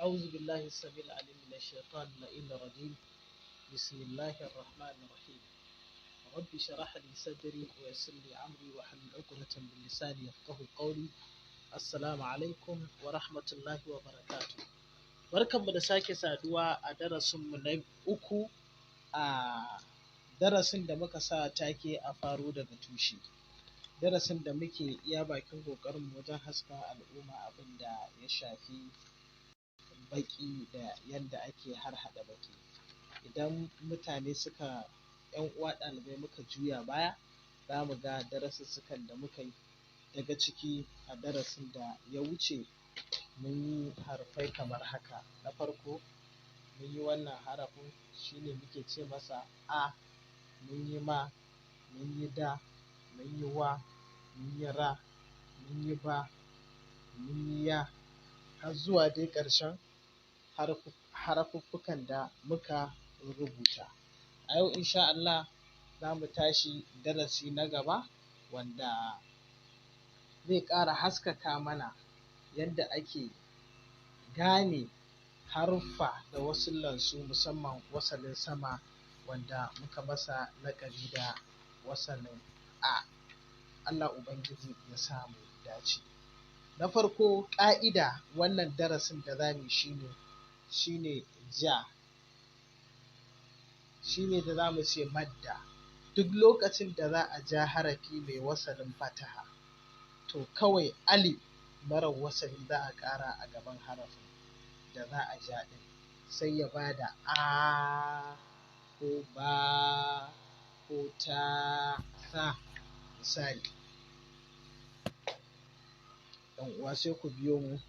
أعوذ بالله السميع العليم من الشيطان اللعين الرجيم. بسم الله الرحمن الرحيم. رب اشرح لي صدري ويسر لي أمري واحلل عقدة من لساني يفقه قولي. Assalamu alaikum wa rahmatullahi wa barakatuh. Barkanmu da sake saduwa a darasinmu na uku, a darasin da muka sa take a faro daga tushe. Darasin da muke iya bakin ƙoƙarinmu wajen haska al'umma abin da ya shafi baƙi da yadda ake harhaɗa baƙi. Idan mutane suka ‘yan uwa ɗalibai muka juya baya, za mu ga darasussukan da muka yi. Daga ciki a darasin da ya wuce mun yi harafai kamar haka. Na farko mun yi wannan harafin, shine muke ce masa a, mun yi ma, mun yi da, mun yi wa, mun yi ra, mun yi ba, mun yi ya, har zuwa dai ƙarshen harafuffukan da muka rubuta. A yau insha Allah za mu tashi darasi na gaba wanda zai ƙara haskaka mana yadda ake gane haruffa da wasullansu, musamman wasalin sama wanda muka masa laƙabi da wasalin a. Allah Ubangiji ya sa mu dace. Na farko, ƙa'ida wannan darasin da za mu yi shine ja, shine da za mu ce madda. Duk lokacin da za a ja harafi mai wasalin fataha, to kawai alif marar wasali za a ƙara a gaban harafin da za a ja ɗin, sai ya ba da a ko ba ko ta, sa. Misali, ‘yan uwa sai ku biyo mu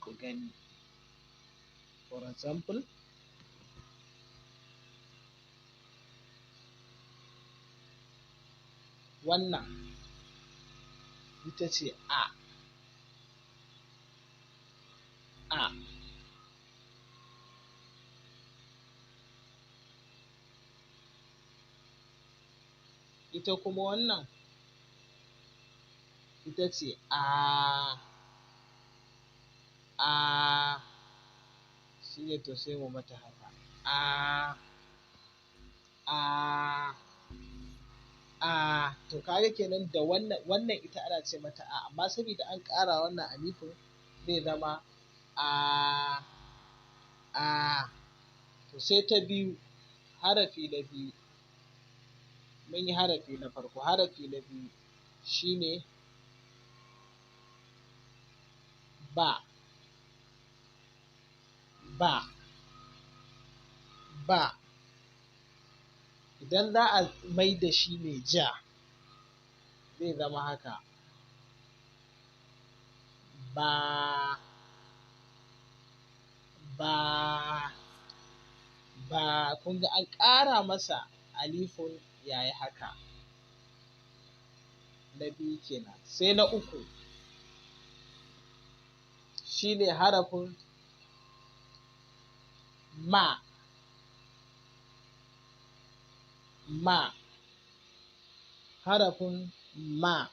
ku gani. For example, wannan ita ce a, a. Ita kuma wannan ita ce a, a. Shine to sai mu mata haka, a, a, a. To kaga kenan da wannan, wannan ita ana ce mata a, amma saboda an ƙara wannan alifin zai zama a, a. To sai ta biyu, harafi na biyu. Mun yi harafi na farko, harafi na biyu shine ba, ba, ba. Idan za a mai da shi mai ja zai zama haka, ba, ba, ba. Kun ga an ƙara masa alifun yayi haka. Na biyu kenan. Sai na uku shine harafin ma, ma. Harafin ma,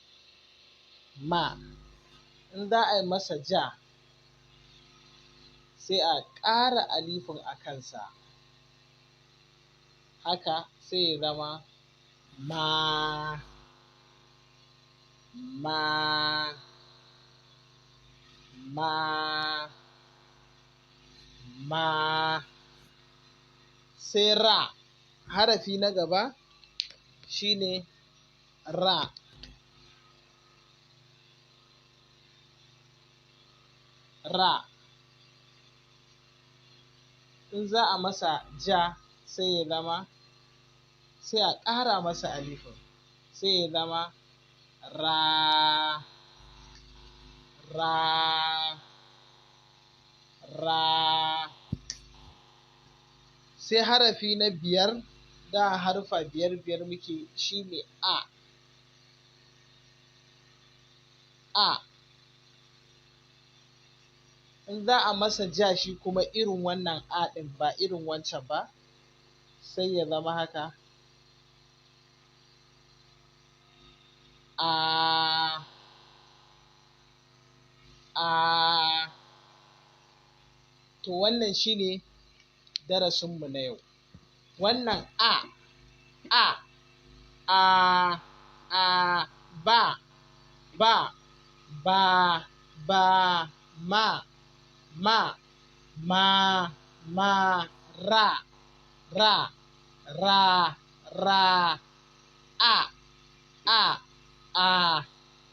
ma. In za a yi masa ja sai a ƙara alifin a kansa haka, sai ya zama ma, ma, ma, ma. Sai ra, harafi na gaba shine ra. Ra. In za a masa ja sai ya zama, sai a ƙara masa alifin sai ya zama ra, ra, ra. Sai harafi na biyar, da harfa biyar biyar muke, shine a, a. In za a masa ja shi kuma irin wannan a ɗin ba irin wancan ba, sai ya zama haka, a, a. To wannan shine darasinmu na yau. Wannan a, a, a, a, ba, ba, ba, ba, ma, ma, ma, ma, ra, ra, ra, ra, a, a, a.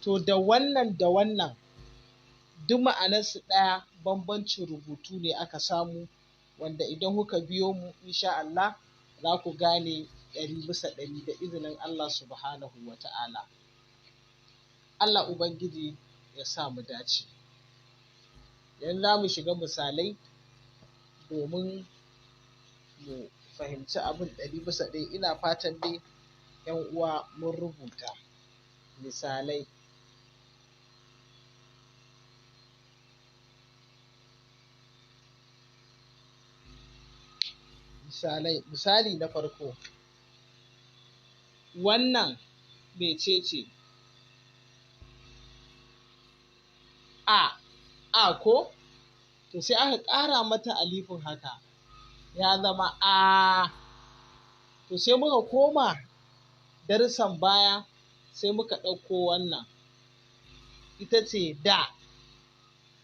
To da wannan da wannan duk ma'anarsu ɗaya, bambancin rubutu ne aka samu, wanda idan kuka biyo mu insha Allah za ku gane 100% da izinin Allah subhanahu wa ta'ala. Allah Ubangiji ya sa mu dace. Yanzu za mu shiga misalai domin mu fahimci abin 100%. Ina fatan dai ‘yan uwa mun rubuta misalai. Misalai, misali na farko, wannan mecece? A, a ko? To sai aka ƙara mata alifin haka, ya zama a. To sai muka koma darussan baya, sai muka ɗauko wannan, ita ce da.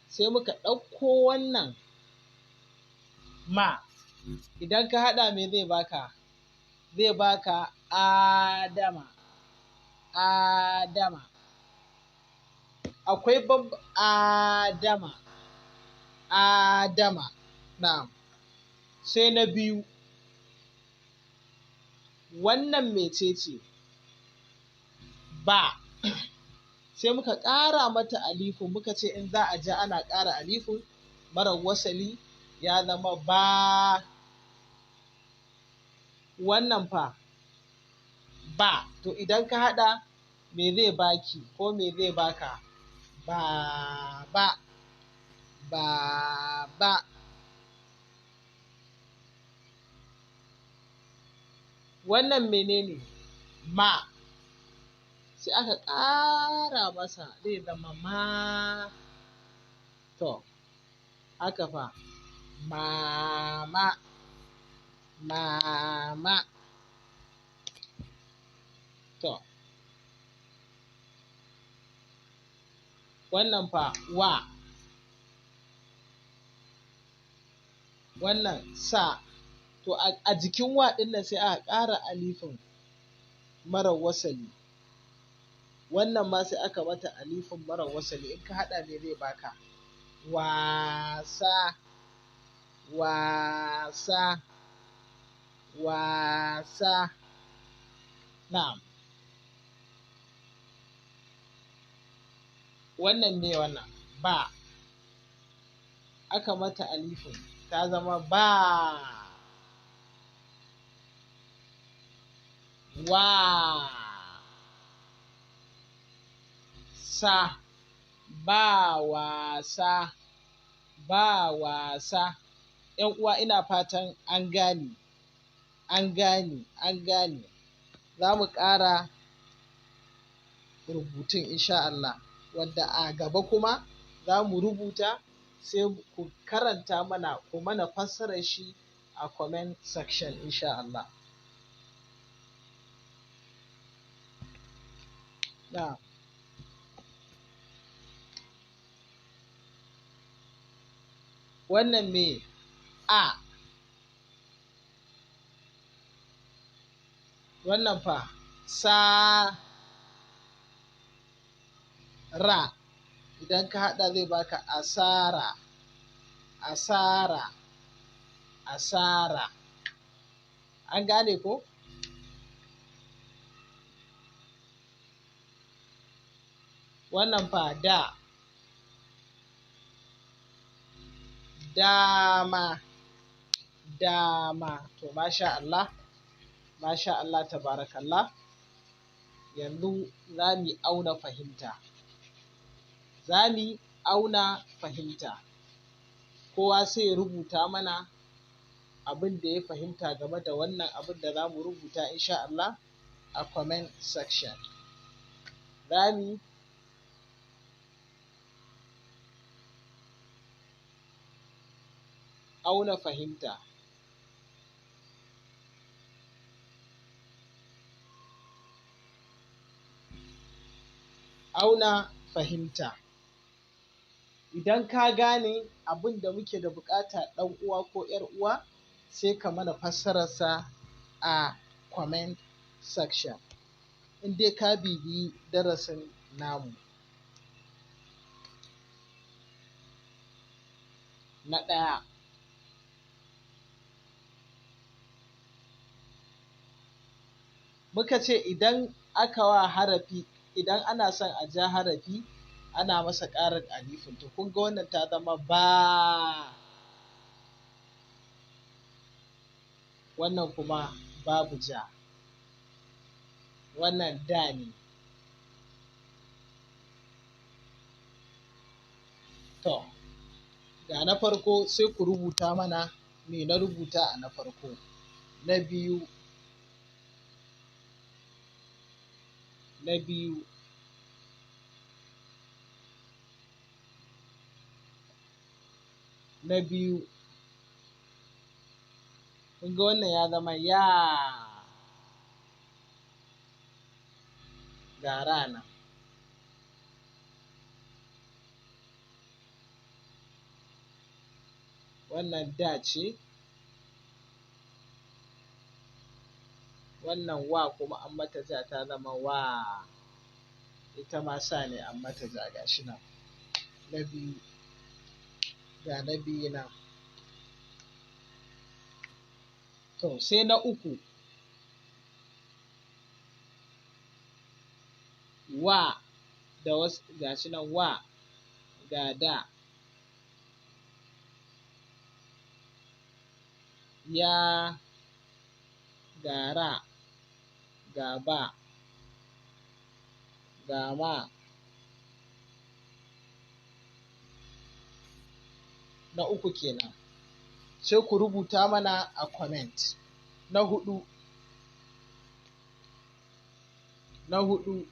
Sai muka ɗauko wannan ma. Idan ka haɗa me zai baka? Zai baka Adama, Adama. Akwai Adama, Adama. Na'am. Sai na biyu, wannan mecece? Ba. Sai muka ƙara mata alifin, muka ce in za a ja ana ƙara alifin marar wasali, ya zama ba. Wannan fa ba. To idan ka haɗa me zai baki ko me zai baka? Ba, ba, ba, ba. Wannan menene? Ma. Sai aka ƙara masa zai zama ma. To haka fa mama, mama. To wannan fa wa. Wannan sa. To a jikin wa ɗin nan sai aka ƙara alifin marar wasali. Wannan ma sai aka mata alifin marar wasali. In ka haɗa me zai baka? Wasa, wasa, wasa. Na'am. Wannan me wannan? Ba. Aka mata alifin ta zama ba. Wa. Sa. Ba wasa, ba wasa. ‘Yan uwa ina fatan an gane, an gane, an gane. Za mu ƙara rubutun insha Allah, wanda a gaba kuma za mu rubuta sai ku karanta mana, ku mana fassarar shi a comment section insha Allah. Na'am. Wannan me? A. Wannan fa sa, ra. Idan ka haɗa zai baka asara, asara, asara. An gane ko? Wannan fa da. Dama, dama. To masha Allah, masha Allah, tabarakallah. Yanzu za mu auna fahimta. Za mu auna fahimta. Kowa sai ya rubuta mana abin da ya fahimta game da wannan abin da za mu rubuta insha Allah a comment section. Za mu Auna fahimta. Auna fahimta. Idan ka gane abin da muke da buƙata, ɗan uwa ko ‘yar uwa, sai ka mana fassararsa a comment section, in dai ka bibiyi darasin namu. Na ɗaya, muka ce idan aka wa harafi, idan ana son a ja harafi, ana masa ƙarin alifin. To kun ga wannan ta zama ba, wannan kuma babu ja, wannan da ne. To ga na farko, sai ku rubuta mana me na rubuta a na farko. Na biyu, na biyu, na biyu. Kun ga wannan ya zama ya, ga ra nan. Wannan da ce, wannan wa kuma an mata ja ta zama wa, ita ma sa ne an mata ja, ga shi nan. Na biyu, ga na biyu nan. To sai na uku, wa da wasu, ga shi nan wa ga da, ya ga ra, ga ba, ga ma. Na uku kenan. Sai ku rubuta mana a comment. Na huɗu, na huɗu,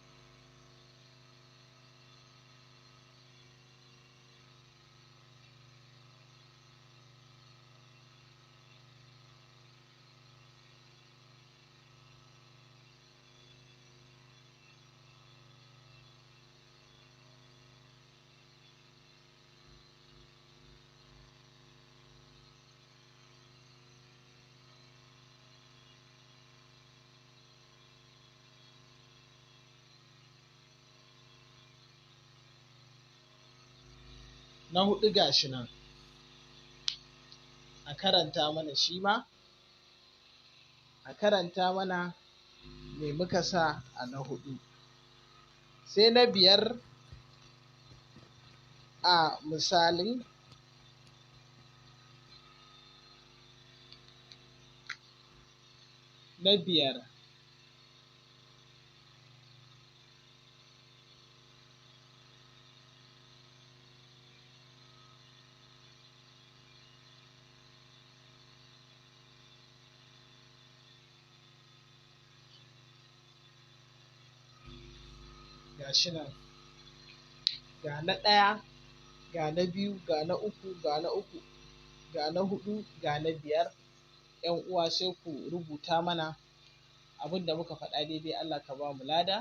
na huɗu ga shi nan, a karanta mana shi ma, a karanta mana me muka sa a na huɗu. Sai na biyar, a misalin na biyar, ga shi nan, ga na ɗaya, ga na biyu, ga na uku, ga na uku, ga na huɗu, ga na biyar. ‘Yan uwa, sai ku rubuta mana abin da muka faɗa daidai, Allah ka ba mu lada.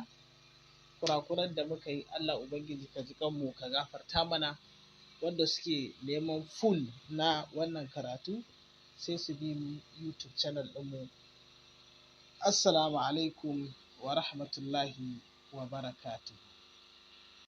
Kurakuran da muka yi, Allah Ubangiji ka ji kanmu ka gafarta mana. Wanda suke neman full na wannan karatu sai su bi mu YouTube channel ɗinmu. Assalamu alaikum wa rahmatullahi wa barakatuhu.